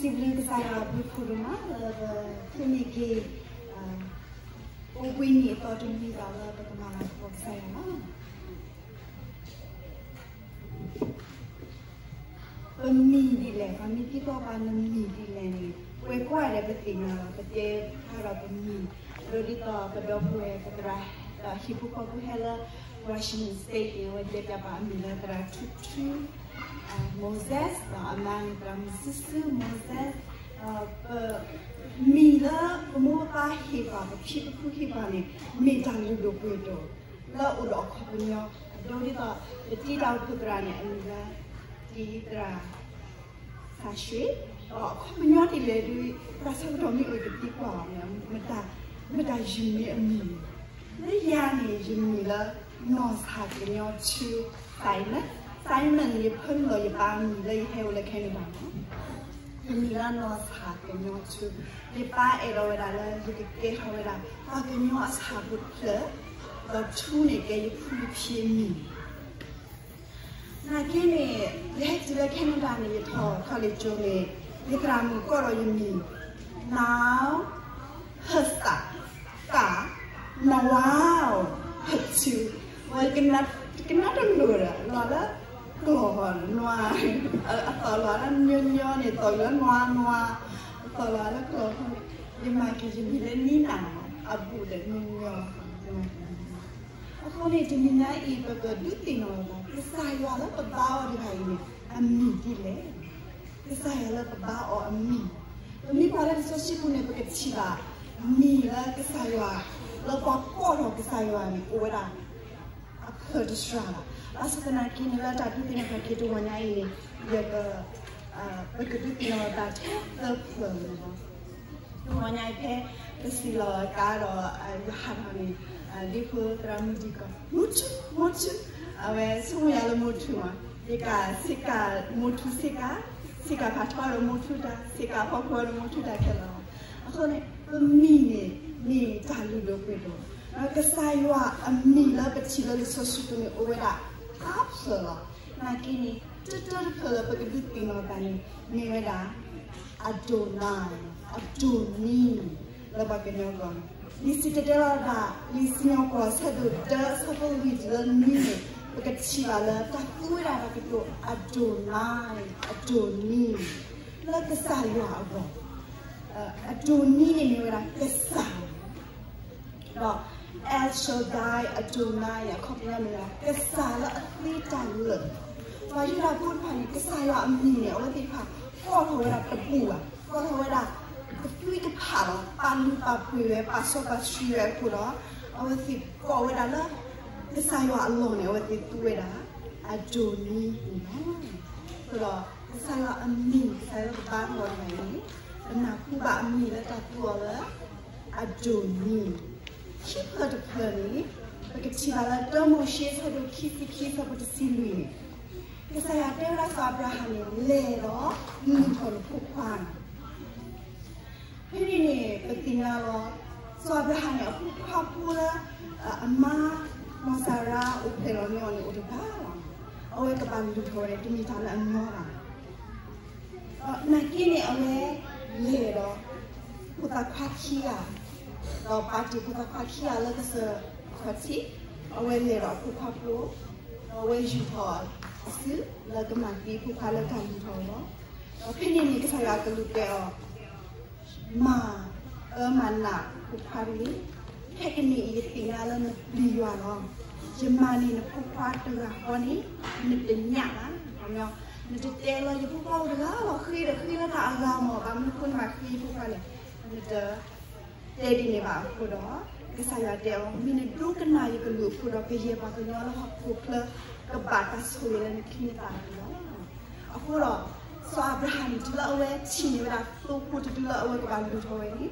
စံးဘျုးကစၢ်ယွၤအဘျုးဖးဒိၣ်မးလၢပဟ့ၣ်န့ၢ်က့ၤ အိၣ်ဘှံးနံၤအသီတနွံဒီးလၢပကမၤလၤကပီၤကစၢ်ယွၤလီၤ. ပမံၤဒ်လဲၣ်, ပှၤမ့ၢ်သံကွၢ်ပှၤနမံၤဒ်လဲၣ်န့ၣ် ပှဲၤကွၢ်ဒီးပသ့ၣ်ညါလီၤ. ပတဲဖျါဒီးပမံၤ, ဒ်သိးပဒီပုၢ်ဝဲၢ်ပသရၣ် ဒီးဟံၣ်ဖိဃီဖိဟဲလၢ Washington State န့ၣ် အဝဲတဲပျးပှၤအမံၤလၢသရၣ်ထူထူ Moses ဒီးအမါန့ၣ်သရၣ်မုၣ်စုစု Moses ပမံၤလၢပမိၢ်ပပၢ်ဟ့ၣ်ပှၤ ပဖံပဖုဟ့ၣ်ပှၤန့ၣ် မ့ၢ်တၢ်လုၢ်ဒိၣ်ပှ့ၤဒိၣ် လၢအိၣ်ဒီးအခီပညီ အဒိဒ်သိး ပတံၤတၢ်အိၣ်ဖှိၣ်သရၣ်န့ၣ် အမံၤလၢ တံၤသရၣ် စၢ်ဆှ့, ဒီးအခီပညီဒ်လဲၣ်ဒုး သရၣ်ဆၢကတီၢ်မ့ၢ်အိၣ်တသံကွၢ်ဘၣ်န့ၣ် မတၤယမံၤအမံၤန့ၣ် လၢယၤန့ၣ် ယမံၤလၢ နီၢ်ဆၣ်ကညီထူ Simon, Simon န့ၣ် ယဖၢနုာ်လီၤယပၢ်အမံၤလၢယဟဲအိၣ်လၢ Canada န့ၣ် ယမံၤလၢနီၢ်ဆၣ်ကညီထူ, ယပၢ်အဲၣ်ဒိးဝဲဒၣ်လၢယကကဲထီၣ်ဝဲဒၣ် ပှၤကညီအဆၣ်ဖိတဖျၢၣ်, ဒီးထူန့ၣ်ကဲယဖုယဖံအမံၤ နာ်က့န့ၣ် ယဟဲတုၤလၢ Canada န့ၣ် ယထီၣ် college ကၠိန့ၣ် ယသရၣ်မုၣ်ကိးဒီးယမံၤ နီၢ် ဟၢစး ကး နဝါ ဟၢထူ, ဝဲကနၣ်တလိၤဒီး လီၤလၢကျီၢ်နွါ, အသီၣ်လီၤလၢညီညီန့ၣ် သီၣ်လီၤလၢနွါနွါ, အသီၣ်လီၤလၢကျီၢ်န့ၣ် ယမၤက့ၤယမံၤလၢနံၤနၤ အဘူးဒီးညီညီ အဃိန့ၣ် တနံၤညါအံၤ ပကဒုးသ့ၣ်နီၣ်လိာ်သး ကစၢ်ယွၤလၢပဘါအီၤတဂၤအံၤန့ၣ် အမံၤဒ်လဲၣ်. ကစၢ်ယွၤလၢပဘါအီၤအမံၤ, ပမ့ၢ်ကွၢ်လၢလံာ်စီဆှံပူၤန့ၣ် ပကထံၣ်ဘၣ် မံၤလၢကစၢ်ယွၤ လၢပှၤကိးထီၣ်ကစၢ်ယွၤန့ၣ် အိၣ်ဝဲဒၣ် အဖျၢၣ်တစှၤဘၣ်. ဘၣ်ဆၣ်သနာ်က့န့ၣ် လၢတၢ်ဒုးသ့ၣ်နီၣ်ထီၣ်က့ၤတဂီၤညါအံၤန့ၣ် ယက ပကဒုးသ့ၣ်နီၣ်လိာ်သးထဲသၢဖျၢၣ်လီၤ. တဂီၤညါအံၤဖဲ ပစံၣ်လီၤကါဒီး ယဟးထီၣ်န့ၣ် ဒ့ဖိသရၣ်မုၣ်ဒံကီၢ် မူထူ မူထူ, အဝဲဆိကမိၣ်ယၤလၢမူထူမး, ယကးဆ့ကၤ မူထူဆ့ကၤ, ဆ့ကၤဖးထီဒီးမူထူတၢ်, ဆ့ကၤဖီခိၣ်ဒီးမူထူတၢ်ခဲလၢာ်လီၤ. အဃိန့ၣ် ပမံၤန့ၣ် မ့ၢ်တၢ်လုၢ်ဒိၣ်ပှ့ၤဒိၣ်, ဒီးကစၢ်ယွၤအမံၤလၢပထံၣ်လၢလံာ်စီဆှံပူၤန့ၣ် အိၣ်ဝဲဒၣ်သၢဖျၢၣ်လီၤ. နာ်က့န့ၣ် တၢတၢတဖျၢၣ်လၢပကဒုးသ့ၣ်နီၣ်သးန့ၣ် မ့ၢ်ဝဲဒၣ် အဒိနၤ, အဒိနံ, လၢပှၤကညီကျိာ်န့ၣ် လံာ်စံၣ်တဲၤတဲလီၤဒၣ် လံာ်စံၣ်ညီၣ်ကွီၢ်ဆၢဒိၣ်တၢ အဆၢဖိလွံၢ်တုၤလၢနွံန့ၣ် ပကထံၣ်ဘၣ်လၢတၢ်သူဝဲဒၣ်တၢ်ကတိၤ အဒိနၤ, အဒိနံ, လၢကစၢ်ယွၤအဂီၢ်, အဒိနံန့ၣ်မ့ၢ်ဝဲဒၣ်ကစၢ် ဒီး El Shaddai Adonai အခီပညီမ့ၢ်ဝဲဒၣ် ကစၢ်လၢအသ့တၢ်လၢာ်. ပှၤယူဒၤဖိတဖၣ်န့ၣ် ကစၢ်ယွၤအမံၤန့ၣ် အဝဲသ့ၣ်တဖၣ် ကိးထီၣ်ဝဲဒၣ်တဘူၣ်ဘၣ်, ကိးထီၣ်ဝဲဒၣ်တသွံတဖးလီၤ, ပာ်လုၢ်ပာ်ပှ့ၤဝဲ ပာ်စီပာ်ဆှံဝဲအဃိဒီး အဝဲသ့ၣ်ကိးဝဲဒၣ်လၢ ကစၢ်ယွၤအလီၢ်န့ၣ် အဝဲသ့ၣ်သူဝဲဒၣ် အဒိနံန့ၣ်လီၤ. အဃိဒီး ကစၢ်ယွၤအမံၤ ကစၢ်ယွၤလၢပဘါအီၤတဂၤအံၤန့ၣ် ပနၢ်ဟူဘၣ်အမံၤလၢတၢ်သူအီၤလၢ အဒိနံ. ခံဖျၢၣ်တဖျၢၣ်န့ၣ် ပကထံၣ်ဘၣ်လၢတၢမိၤၡ့ဆၢဒိၣ်ခံဆံခံဆၢဖိတဆံလွံၢ်န့ၣ် ကစၢ်ယွၤတဲဝဲဒၣ်စီၤအၤဘြၤဟၣ်န့ၣ် လဲၤဒီးလုၢ်ထီၣ်နဖိခွါန့ၣ် ဖဲန့ၣ်န့ၣ် ပသ့ၣ်ညါလီၤ စီၤအၤဘြၤဟၣ်န့ၣ် အဖိခွါဖိလၢ အမါ နီၢ်စၤရါ အိၣ်ဖျဲၣ်လီၤန့ၢ်အီၤန့ၣ် အိၣ်တဂၤလီၤ. အဝဲကဘၣ်လုၢ်ထီၣ်ဝဲန့ၣ် တမ့ၢ်တၢ်လၢအညီဘၣ်. နာ်က့န့ၣ် အဝဲလဲၤဒီး ဖိသၣ်ခွါခံဂၤ, ဒီးပာ်တ့ၢ်ဖိသၣ်ခွါခံဂၤလၢကစၢၢ်ခီၣ်ထံး, အဝဲလဲၤဒီးအဖိခွါဖိ, ဒီးအဝဲယူာ်ထီၣ်အစုလၢကမၤသံအဖိခွါလၢတၢ်လုၢ်ထီၣ်အီၤလီၤ. ဒီးဖဲန့ၣ်န့ၣ် ကစၢ်ယွၤကလူးတဲအီၤ မၤအၢမၤနးဖိခွါတဂ့ၤ. ခဲကနံၣ်အံၤ ယသ့ၣ်ညါလၢနပျံၤယွၤလီၤ. ယမၤန့ၢ်နဖိခွါတဂၤဃီန့ၣ် နတညၣ်ဘၣ်. နတတဲလၢယဖိခွါအိၣ်တဂၤလီၤ ဃ့ဒီးဃ့လၢတၢ်အဂၤမး ဘၣ်မနုၤအဃိနဘၣ်ဃ့ယဖိခွါလဲၣ်. နတတဲဒ်န့ၣ်ဘၣ်အဃိဒီး ကစၢ်ယွၤတဲအီၤ မ့ၢ်နဒိကနၣ်ယကလုၢ်အဃိဒီး ကယဲၢ်ပှၤကညီလၢဟီၣ်ခိၣ်ချၢ ကဘၣ်တၢ်ဆိၣ်ဂ့ၤလၢနချံနသၣ်အပူၤလီၤ. အဃိဒီး စီၤအၤဘြၤဟၣ်န့ၣ် တုၤလၢအဝဲထံၣ်န့ၢ်ဝဲဒၣ်သိဖိတဒုလၢအဝဲကဘၣ်လုၢ်ထီၣ်ဝဲန့ၣ်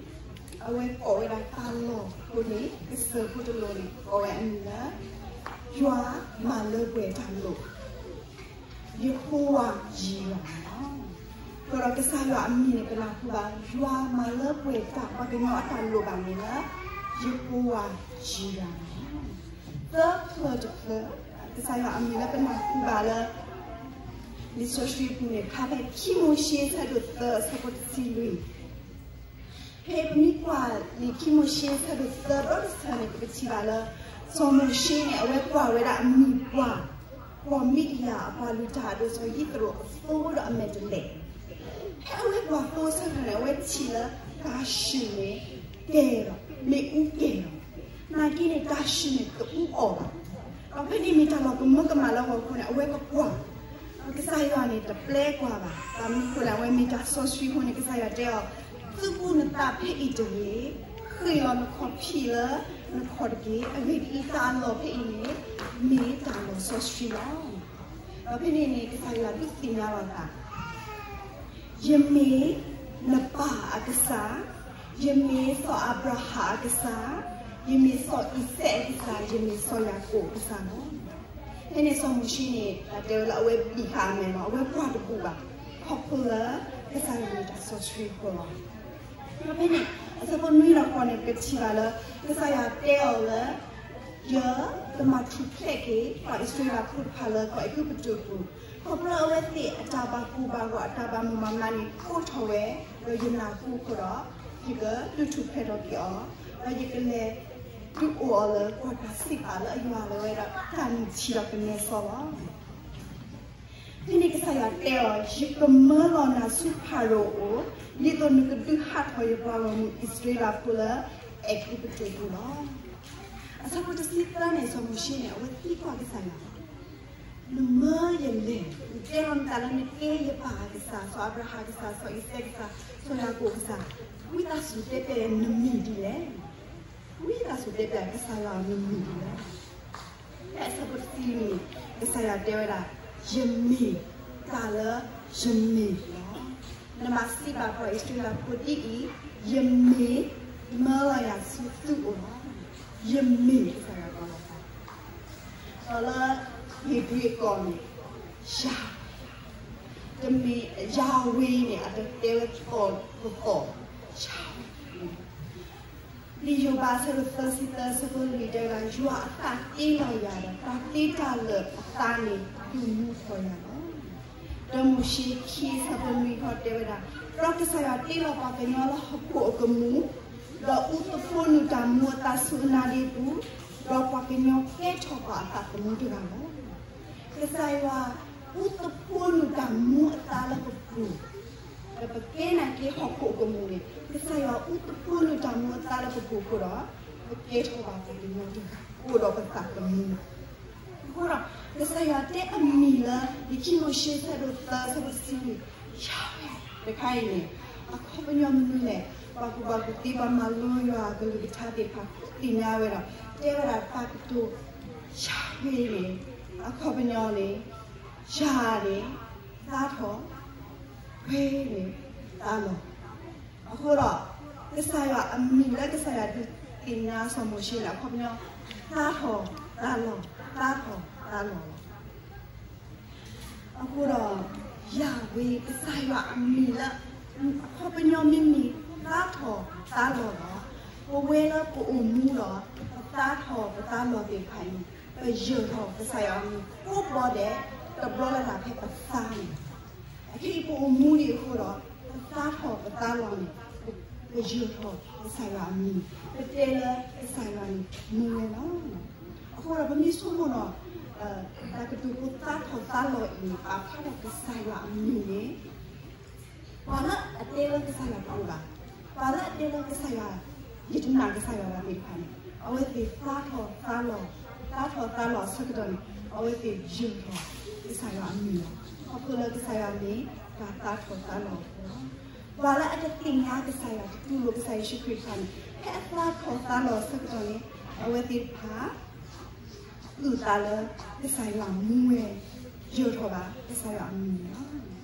အဝဲကိးဝဲဒၣ်တၢ်လီၢ်ဖိန့ၣ် ကစၢၢ်ဖိတလိၤန့ၣ် ကိးဝဲအမံၤလၢ ယွၤမၤလၢပှဲၤတၢ်လိၣ် ယဟိဝၤယံၤရၤန့ၣ်လီၤ. အဃိဒီးကစၢ်ယွၤအမံၤန့ၣ် ပနၢ်ဟူဘၣ် ယွၤမၤလၢပှဲၤတၢ် ပှၤကညီအတၢ်လိၣ်ဘၣ်န့ၣ်လၢ ယဟိဝၤယံၤရၤန့ၣ်လီၤ. သၢဖျၢၣ်တဖျၢၣ် ကစၢ်ယွၤအမံၤလၢပနၢ်ဟူဘၣ်လၢ လံာ်စီဆှံပူၤန့ၣ် ဖျါဖဲခံမိၤၡ့ဆၢဒိၣ်သၢအဆၢဖိတဆံလွံၢ်, ဖဲပမ့ၢ်ကွၢ်လံာ်ခံမိၤၡ့ဆၢဒိၣ်သၢဒီတဆၢန့ၣ် ပကထံၣ်ဘၣ်လၢ စီၤမိၤၡ့န့ၣ် အဝဲကွၢ်ဝဲဒၣ်အမံၤပှၢ် ပှၤမံးဒယၣ်အပှၤလုၢ်တၢ်အဒိၣ်စီၤယံးသရိးအသိဒီးအမဲာ်တဲးလဲး, ဖဲအဝဲကွၢ်သိအဆၢကတီၢ်န့ၣ် အဝဲထံၣ်လၢတၢ်ၡုၣ်န့ၣ်ကဲၤလီၤ, မ့ၣ်အူကဲၤလီၤ, နာ်က့န့ၣ် တၢ်ၡုၣ်န့ၣ်တအူအီၣ်ဘၣ်. ဒီးဖဲန့ၣ်မ့ၢ်တၢ်လီၤကမၢကမၣ်လၢအဂီၢ်အဃိန့ၣ် အဝဲကကွၢ် ကစၢ်ယွၤန့ၣ်တပျဲကွၢ်ဘၣ်. ဘၣ်မနုၤအဃိလဲၣ်, အဝဲမ့ၢ်တၢ်စီဆှံအဃိန့ၣ် ကစၢ်ယွၤတဲအီၤ, သုးဘူးနသးဖဲအံၤတဂ့ၤ, ဃ့ၢ်အီၤနခီၣ်ဖံးလၢနခီၣ်တက့ၢ်. အဂ့ၢ်ဒ်အံၤ, တၢ်အလီၢ်ဖဲအံၤန့ၣ် မ့ၢ်တၢ်လီၢ်စီဆှံလီၤ. ဒီးဖဲန့ၣ်န့ၣ် ကစၢ်ယွၤဒုးသ့ၣ်ညါလီၤအသး ယမ့ၢ်နပၢ်အကစၢ်, ယမ့ၢ်စီၤအၤဘြၤဟၣ်အကစၢ်, ယမ့ၢ်စီၤအံၤစဲးအကစၢ်, ယမ့ၢ်စီၤယၤကိာ်အကစၢ်လီၤ. ဖဲန့ၣ်စီၤမိၤၡ့န့ၣ် တၢ်တဲဝဲလၢအဝဲဘံၣ်ဃာ်အမဲာ်လီၤ, အဝဲကွၢ်တဘူၣ်ဘၣ်, ခီဖျိလၢကစၢ်ယွၤမ့ၢ်တၢ်စီဆှံအဃိလီၤ. ဒီးဖဲန့ၣ် အဆၢဖိနွံဒီးဃိးန့ၣ် ပကထံၣ်ဘၣ်လၢ ကစၢ်ယွၤတဲအီၤလၢ ယကမၤထူၣ်ဖျဲးက့ၤ ပှၤအံၣ်စရ့လးဖိတဖၣ်လၢကီၢ်အဲၤကူပတူးအပူၤ, ခီဖျိအဝဲသ့ၣ်အတၢ်ဘၣ်ကိၢ်ဘၣ်ဂီၤအတၢ်ဘၣ်မုာ်ဘၣ်မးန့ၣ် ကိးထီၣ်ဝဲ, ဒီးယနၢ်ဟူအဃိဒီး, ယကဒုးထူၣ်ဖျဲးထီၣ်က့ၤအီၤ, ဒီးယကလဲၤဒုးအိၣ်အီၤလၢကီၢ်တၢ်စံးပာ်လၢအယွၤလၢဝဲဒၣ်တၢ်နုၢ်ထံဒီးကနဲစီလီၤ. ဖဲန့ၣ်ကစၢ်ယွၤတဲအီၤ, ယကမၢလီၤနၤဆူဖၤရိၤအအိၣ်, ဒ်သိးနကဒုးဟးထီၣ်ယပှၤဂီၢ်မုၢ်အံၣ်စရ့လးဖိလၢအဲၤကူပတူးအပူၤလီၤ. အဆၢဖိတဆံသၢန့ၣ် စီၤမိၤၡ့န့ၣ် အဝဲသံကွၢ်ကစၢ်ယွၤ, နမၢယလဲၣ်, နတဲလီၤနသးလၢနကဲယပၢ်အကစၢ်, စီၤအၤဘြၤဟၣ်အကစၢ်, စီၤအံၤစဲးအကစၢ်, စီၤယၤကိာ်အကစၢ်, ဝံသးစူၤတဲပျဲနမံၤဒ်လဲၣ်. ဝံသးစူၤတဲပျဲကစၢ်ယွၤနမံၤဒ်လဲၣ်. ဖဲအဆၢဖိတဆံလွံၢ်န့ၣ် ကစၢ်ယွၤတဲဝဲဒၣ်, ယမ့ၢ်တၢ်လၢယမ့ၢ်လီၤ. နဘၣ်စံးဘၣ်ပှၤအံၣ်စရ့လးဖိဒ်အံၤ, ယမ့ၢ်မၢလီၤယၤဆူသုအိၣ်လီၤ. ယမ့ၢ်ကစၢ်ယွၤကီးလီၤသး, ဒီးလၢဧ့ၤဘြံၤအကီၢ်န့ၣ်, ယၤ, တမ့ၢ်ယၤဝ့ၤန့ၣ် အတတဲဝဲသီၣ်သီၣ်, ယၤဝ့ၤ လံာ်ယိၤဘးအဆၢဒိၣ်သၢဆံသၢ အဆၢဖိလွံၢ်တဲဝဲဒၣ်, ယွၤအသးတ့လီၤယၤဒီး တၢ်တ့တၢ်လၢာ်အသးန့ၣ် ဒုးမူထီၣ်ယၤလီၤ. ဒီးမိၤၡ့ခံအဆၢဖိနွံခီတဲဝဲဒၣ်, ဒီးကစၢ်ယွၤတ့လီၤပှၤကညီလၢဟီၣ်ခိၣ်အကမူၣ်, ဒီးအူသဖိနုာ်တၢ်မူအသးဆူအနါဒ့ပူၤ, ဒီးပှၤကညီကဲထီၣ်ပှၤအသးသမူတဂၤလီၤ. ကစၢ်ယွၤအူသဖိနုာ်တၢ်မူအသးလၢပပူၤ, ဒီးပကဲနာ်က့ဟီၣ်ခိၣ်အကမူၣ်န့ၣ် ကစၢ်ယွၤအူသဖိနုာ်တၢ်မူအသးလၢပပူၤအဃိဒီး, ပကဲထီၣ်ဘၣ်ပှၤကညီတဂၤ အိၣ်ဒီးပသးသမူ အဃိဒီး ကစၢ်ယွၤတဲအမံၤလၢ လံာ်ခံမိၤၡ့ဆၢဒိၣ်သၢဆၢဖိတဆံလွံၢ်, ယၤဝ့ၤ တခါအံၤန့ၣ် အခီပညီမနုၤလဲၣ်, ပှၤကူၣ်ဘၣ်ကူၣ်သ့ ပှၤမၤလိယွၤအကလုၢ်ကထါသ့ၣ်တဖၣ်သ့ၣ်ညါဝဲဒီး တဲဝဲဒၣ်တၢ်ကတိၤ ယၤဝ့ၤန့ၣ် အခီပညီန့ၣ် ယၤန့ၣ် သါထီၣ်, ဝ့ၤန့ၣ် သါလီၤ. အဃိဒီး ကစၢ်ယွၤအမံၤလၢကစၢ်ယွၤဒုးသ့ၣ်ညါစီၤမိၤၡ့န့ၣ် အခီပညီ သါထီၣ်သါလီၤ, သါထီၣ်သါလီၤလီၤ. အဃိဒီး ယၤဝ့ၤ ကစၢ်ယွၤအမံၤလၢ အခီပညီမ့မ့ၢ်သါထီၣ်သါလီၤဒီး ပဝဲလၢပအိၣ်မူဒီး ပသါထီၣ်ပသါလီၤသ့ၣ်တဖၣ်အံၤန့ၣ် ပယၢၤထီၣ်ကစၢ်ယွၤအမံၤ ကိးဘျီဒဲး တဘျီလၢ်လၢ်ဖဲပသါန့ၣ် အခဲအံၤပအိၣ်မူဒံးအဃိဒီး ပသါထီၣ်ပသါလီၤန့ၣ် ပယၢၤထီၣ်ကစၢ်ယွၤအမံၤ ပတဲလၢကစၢ်ယွၤန့ၣ်မူဝဲလီၤ. အဃိဒီးပမ့ၢ်ဆိကမိၣ်ဒီး တၢ်ကတိၤဖိသါထီၣ်သါလီၤအံၤန့ၣ် ပာ်ဖျါထီၣ်ကစၢ်ယွၤအမံၤန့ၣ် ပှၤလၢအတဲလၢကစၢ်ယွၤတအိၣ်ဘၣ်, ပှၤလၢအတဲလၢကစၢ်ယွၤ ယတနာ်ကစၢ်ယွၤဘၣ်သ့ၣ်တဖၣ်န့ၣ် အဝဲသ့ၣ်သါထီၣ်သါလီၤ, သါထီၣ်သါလီၤအဆၢကတီၢ်န့ၣ် အဝဲသ့ၣ်ယၢၤထီၣ်ကစၢ်ယွၤအမံၤလီၤ. ခီဖျိလၢကစၢ်ယွၤမ့ၢ်တၢ်သါထီၣ်သါလီၤအဃိလီၤ. ပှၤလၢအတသ့ၣ်ညါကစၢ်ယွၤ တတူၢ်လိာ်ကစၢ်ယ့ၣ်ၡူးခရံာ်တဖၣ်န့ၣ် ဖဲအသါထီၣ်သါလီၤအဆၢကတီၢ်န့ၣ် အဝဲသ့ၣ်တဖၣ် အုၣ်သးလၢကစၢ်ယွၤမူဝဲ ယၢၤထီၣ်ဘၣ်ကစၢ်ယွၤအမံၤလီၤ.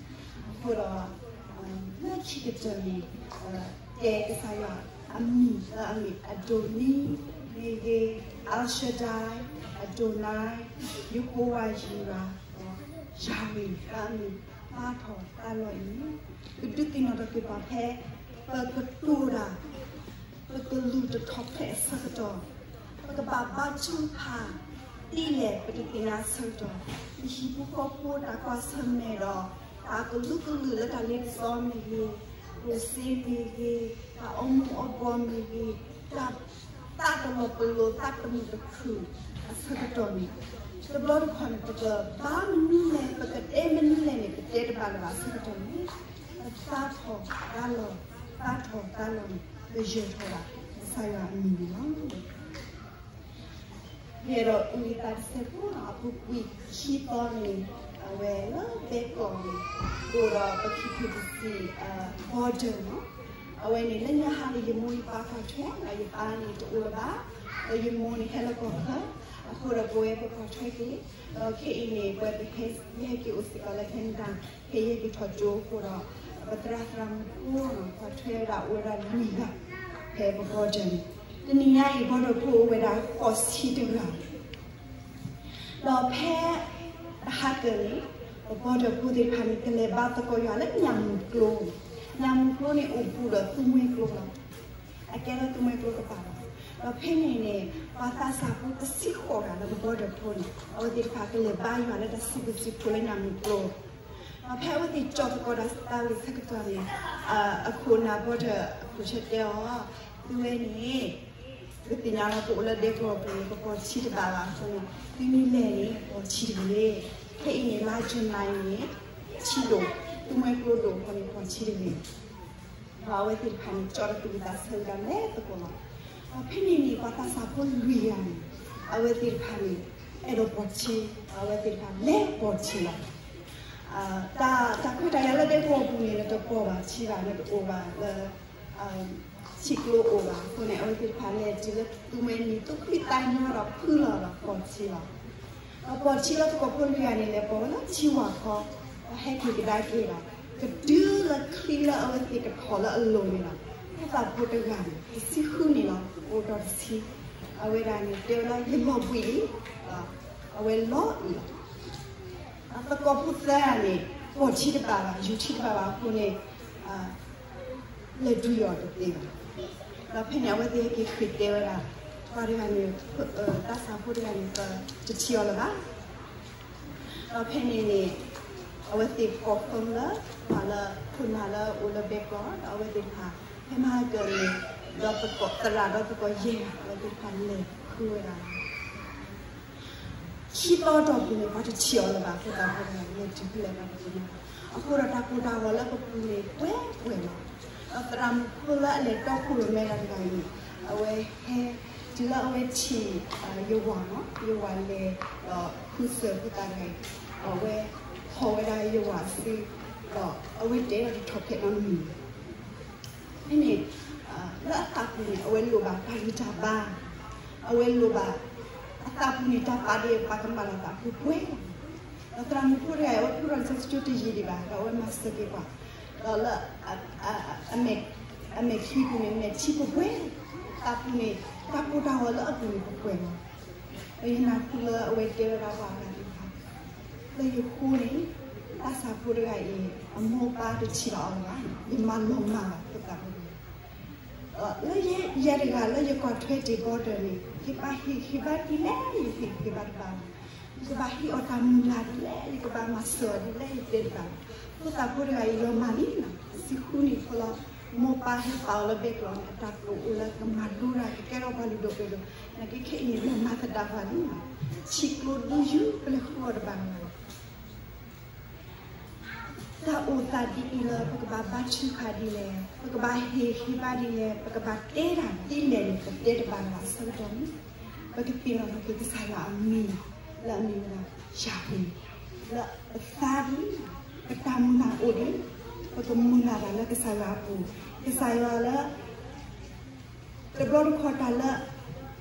အဃိဒီး လၢခံကတၢၢ်န့ၣ် တဲကစၢ်ယွၤအမံၤလၢအမ့ၢ် အဒိနံမ့ၢ်ဂ့ၤ, El Shaddai, Adonai, Yehovah Jireh, ယၤဝ့ၤလၢအမ့ၢ်သါထီၣ်သါလီၤအံၤန့ၣ် ကဒုးသ့ၣ်နီၣ်ထီၣ်က့ၤပှၤဖဲ ပကတိၤတၢ် ပကလုၢ်တထီၣ်ဖျဲးအဆၢကတီၢ် ပကဘၣ်ဘါထုကဖၣ် ဒ်လဲၣ်ပတသ့ၣ်ညါအဆၢကတီၢ်, ပဟံၣ်ဖိဃီဖိတၢ်ကွၢ်ဆၢၣ်မဲာ်ဒီး တၢ်ကလုာ်ကလုာ်လၢတၢ်လ့ပစီမ့ၢ်ဂ့ၤ, ကျိၣ်စ့မ့ၢ်ဂ့ၤ, တၢ်အီမူၤအီဘှီးမ့ၢ်ဂ့ၤ, တၢ်သးတလီၤပလိာ် သးတမုာ်တခုၣ်အဆၢကတီၢ်န့ၣ်, တဘျီတခီၣ်န့ၣ် ပကဘါမနုၤလဲၣ် ပကတဲမနုၤလဲၣ်န့ၣ် ပတဲတဘၣ်လၢၤဘၣ်အဆၢကတီၢ်န့ၣ်, ပသးထီၣ်သးလီၤ, သးထီၣ်သးလီၤန့ၣ် ပယၢၤထီၣ်ဘၣ်ကစၢ်ယွၤအမံၤန့ၣ်လီၤ. ယအဲၣ်ဒိးအုၣ်ယသးတစဲးဖိနီၤ, အပူၤကွံာ်ခံသီန့ၣ် အဝဲလၢဘဲကီၢ်န့ၣ် အိၣ်ဒီးပခံဖုတစံး border နီၤ, အဝဲန့ၣ်လၢညါဟါန့ၣ် ယမိၢ်ယပၢ်ကွၢ်ထွဲ, ဒီးယပၢ်န့ၣ်တအိၣ်လၢၤဘၣ်, ဒီးယမိၢ်န့ၣ်ဟဲလၢကီၢ်ချၢ, အဃိဒီးပဝဲပကွၢ်ထွဲက့ၤ, ဒီးခဲအံၤန့ၣ် ပဝဲပဟဲ ယဟဲက့ၤအိၣ်စ့ၢ်ကီးလၢ Canada ဖဲယဟဲက့ၤထီၣ်ကၠိအဃိဒီး ပသရၣ်သရၣ်မုၣ်ဖိ ကွၢ်ထွဲဝဲဒၣ်အိၣ်ဝဲဒၣ်လွံၢ်ဂၤ ဖဲပ border န့ၣ်, တနံၤညါအံၤ border ဖိအိၣ်ဝဲဒၣ်ဃိးဆံတဂၤ ဒီးဖဲတဟါကၢန့ၣ် ပ border ဖိသ့ၣ်တဖၣ်န့ၣ် ကလဲၤဘါသကိးယွၤလၢညၣ်မုၢ်ကျိ, ညၣ်မုၢ်ကျိန့ၣ်အိၣ်ဘူးဒီးသူမှဲကျိလီၤ, အကဲလၢသူမှဲကျိကပၤလီၤ. ဒီးဖဲန့ၣ်န့ၣ် ပှၤသးစၢ်ဖိတဆံဃိးဂၤလၢပ border ဖိန့ၣ် အဝဲသ့ၣ်တဖၣ်ကလဲၤဘါယွၤလၢတၢ်စံးဘျုးစံးဖှိၣ်လၢညၣ်မုၢ်ကျိ ဒီးဖဲအဝဲသ့ၣ်ကၠီၣ်သကိးတၢ်သးဝံၣ်ဆၢကတီၢ်န့ၣ်, အခိၣ်နၢ် border အခိၣ်ဆၢတဲအီၤ, သုဝဲန့ၣ် ပသ့ၣ်ညါလီၤ ပအိၣ်လၢဒဲကဝီၤပူၤန့ၣ် ပပိာ်ထံတဘၣ်ဘၣ်အဃိန့ၣ် သုမ့ၢ်လဲၤန့ၣ် ပိာ်ထံတဂ့ၤ. ခဲအံၤန့ၣ် လါ July န့ၣ် ထံဒိၣ်, သူမှဲကျိဒိၣ်အဃိန့ၣ် ပိာ်ထံတဂ့ၤ. ဒီးအဝဲသ့ၣ်တဖၣ်န့ၣ် ကၠီၣ်တၢ်သူၣ်ဝံၣ်သးဆၢဝဲဒၣ်လဲၤသကိးလီၤ. ဒီးဖဲန့ၣ်န့ၣ် ပှၤသးစၢ်ဖိလွံၢ်ဂၤန့ၣ် အဝဲသ့ၣ်တဖၣ်န့ၣ် အဲၣ်ဒိးပိာ်ထံ, အဝဲသ့ၣ်တဖၣ်လဲၤပိာ်ထံလီၤ. တၢ်ခွဲးတၢ်ယာ်လၢဒဲကဝီၤပူၤန့ၣ် နတပိာ်ဘၣ်ထံဘၣ်, နတအိၣ်ဘၣ်လၢ ထံကျိအိၣ်ဘၣ်အဃိန့ၣ် အဝဲသ့ၣ်တဖၣ်လဲၤတုၤလၢသူမှဲနံၤ သူၣ်ခုသးညီဒီးဖုလီၤဒီးပိာ်ထံလီၤ. ဒီးပိာ်ထံလၢသကိးဖိလွံၢ်ဂၤန့ၣ် လဲၤပိာ်ဝဲလၢထံဝၤခီ, ဒီးဟဲက့ၤကဒါက့ၤဒီး ကတုၤလၢချံလၢအဝဲသ့ၣ်ကထီၣ်လၢအလိၤန့ၣ်လီၤ. ဖိသၣ်ဖိတဂၤန့ၣ် တဆံဃုနံၣ်လီၤ, အိၣ်ဒီးတဆံ, အဝဲဒၣ်န့ၣ် တဲဝဲဒၣ် ယလီၤဘှံးလံ, အဝဲလီၤအုၣ်လီၤ. သကိးဖိသၢဂၤန့ၣ် ပိာ်ထံတဘၣ်ဘၣ်, ယူၤထံတဘၣ်ဘၣ်အဃိန့ၣ် လဲၤဒုးယီၤတသ့ဘၣ်. ဒီးဖဲန့ၣ် အဝဲသ့ၣ်ဟဲက့ၤဃ့တဲဝဲဒၣ် ပှၤတဂၤန့ၣ်, သးစၢ်ဖိတဂၤန့ၣ် ပတထံၣ်အီၤလၢၤဘၣ်. ဒီးဖဲန့ၣ်န့ၣ် အဝဲသ့ၣ်ကိးဖုန်းလၢ ပှၤလၢခိၣ်နၢ်လၢအိၣ်လၢဘဲကီၢ် ဒီးအဝဲသ့ၣ်တဖၣ် ဖဲမဟါကၢန့ၣ် ဒီးသရၣ်ဒီးသကိးယဲၢ်ဂၤ အဝဲသ့ၣ်တဖၣ်လဲၤဃုဝဲဒၣ် ခံသီတီၢ်ပူၤန့ၣ် ပှၤတထံၣ်အီၤလၢၤဘၣ်, ဖိသၣ်ဖိတဂၤန့ၣ် လဲၤတုၤဖဲလဲၣ်ပှၤတသ့ၣ်ညါဘၣ်. အဃိဒီးတၢ်ကိၢ်တၢ်ဂီၤလၢပပူၤန့ၣ် ပှဲၤပှဲၤလီၤ. ဒီးသရၣ်မုၣ်ဖိလၢအလဲၤတီခိၣ်ရိၣ်မဲတၢ်တဂၤအံၤ အဝဲဟဲ တုၤလၢအဝဲထံၣ် ယဝၤနီၤ, ယဝၤလဲၤဒီးဃုစၢၤဖိသၣ်တဂၤအံၤ, ဒီးအဝဲဖီၣ်ဝဲဒၣ်ယဝၤစု, ဒီးအဝဲတဲဒီးတထီၣ်ဖျဲးနီတမံၤ ဖဲန့ၣ် လၢအသးပူၤန့ၣ် အဝဲလိၣ်ဘၣ်တၢ်ဂံၢ်တၢ်ဘါ, အဝဲလိၣ်ဘၣ် အသးပူၤန့ၣ် တၢ်ပာ်ဒ့ၣ်ပာ်ကမၣ်လီၤသးပှဲၤပှဲၤ, ဒီးသရၣ်မုၣ်ဖိတဂၤအံၤ အဝဲဖုထီၣ်လံာ်စီဆှံကၠိတယံာ်ဒံးဘၣ်, ဒီးအဝဲမၤစၢၤက့ၤပှၤ, ဒီးလၢ အမဲာ်ချံပူၤန့ၣ် မဲာ်ထံပှဲၤပှဲၤ, သးပူၤန့ၣ် တၢ်ကိၢ်တၢ်ဂီၤလၢအပူၤန့ၣ်ပှဲၤပှဲၤလီၤ. ဒီးယနၢ်ဟူလၢအဝဲတဲဝဲဒၣ်ပှၤအဂၤသ့ၣ်တဖၣ် လၢယဃိန့ၣ် သးစၢ်ဖိတဂၤအံၤ အမိၢ်ပၢ်တထံၣ်ဘၣ်အီၤလၢၤဘၣ်, ယမၤလီၤမၢ်ဘၣ်ဖိသၣ်ဖိတဂၤ, လၢယဲတဂၤလၢယကွၢ်ထွဲတ့ၢ် border န့ၣ် ယကဘၣ်ဟ့ၣ်ဂံၢ်ဘါဒ်လဲၣ် ယဟ့ၣ်ဂံၢ်ဘါတဘၣ်ဘၣ်, ယကဘၣ်ဟ့ၣ်အီၤတၢ်မုၢ်လၢ်ဒ်လဲၣ် ယကဘၣ်မၤစၢၤအီၤဒ်လဲၣ် ယတဲတဘၣ်ဘၣ်. ဖိသၣ်ဖိတဂၤအံၤလီၤမၢ်လံနီၤ, တဆံဃုနံၣ်ဖိလီၤ. မိၢ်ပၢ်ဟဲပာ်အီၤလၢဘဲကျိၤန့ၣ် အတၢ်ကျိၤအိၣ်လၢကမၤဒိတၢ် ကကဲထီၣ်ပှၤလုၢ်ဒိၣ်ပှ့ၤဒိၣ်, နာ်က့ခဲအံၤန့ၣ် လီၤမၢ်သဒၣ်ပှၤလံနီၤ, ထံကျိဒုးယူၤပလဲၤဃုအီၤတဘၣ်လၢၤဘၣ်. တၢ်အိၣ်သးဒ်အံၤလၢ ပကဘၣ်ဘါထုကဖၣ်ဒ်လဲၣ်, ပကဘၣ်ဟ့ၣ်ဂံၢ်ဘါဒ်လဲၣ်, ပကဘၣ်တဲတၢ်ဒ်လဲၣ်န့ၣ် ပတဲတဘၣ်လၢၤဘၣ်အဆၢကတီၢ်န့ၣ်, ပကသ့ၣ်နီၣ်ထီၣ်က့ၤကစၢ်ယွၤအမံၤ လၢအမ့ၢ်ဝဲဒၣ် ယၤဝ့ၤ, လၢပသးဒ် ပတၢ်မုၢ်လၢ်အိၣ်ဒံး, ပကမုၢ်လၢ်တၢ်လၢကစၢ်ယွၤအပူၤ, ကစၢ်ယွၤလၢ တဘျီတခီၣ်တၢ်လၢ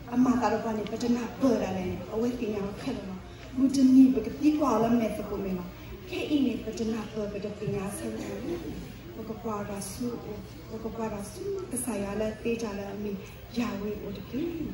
အမၤသးဒီးပှၤန့ၣ် ပတနၢ်ပၢၢ်ဒၣ်လဲာ်န့ၣ် အဝဲသ့ၣ်ညါအီၤခဲလၢာ်လီၤ. မုၢ်တနံၤပကသံကွၢ်အီၤလၢမဲာ်သကိးမဲာ်လီၤ. ခဲအံၤန့ၣ် ပတနၢ်ပၢၢ် ပတသ့ၣ်ညါအဆၢကတီၢ်န့ၣ် ပကကွၢ်တၢ်ဆူ ပကကွၢ်တၢ်ဆူကစၢ်ယွၤလၢသ့တၢ်လၢအမ့ၢ်ယၤဝ့ၤအိၣ်တက့ၢ်.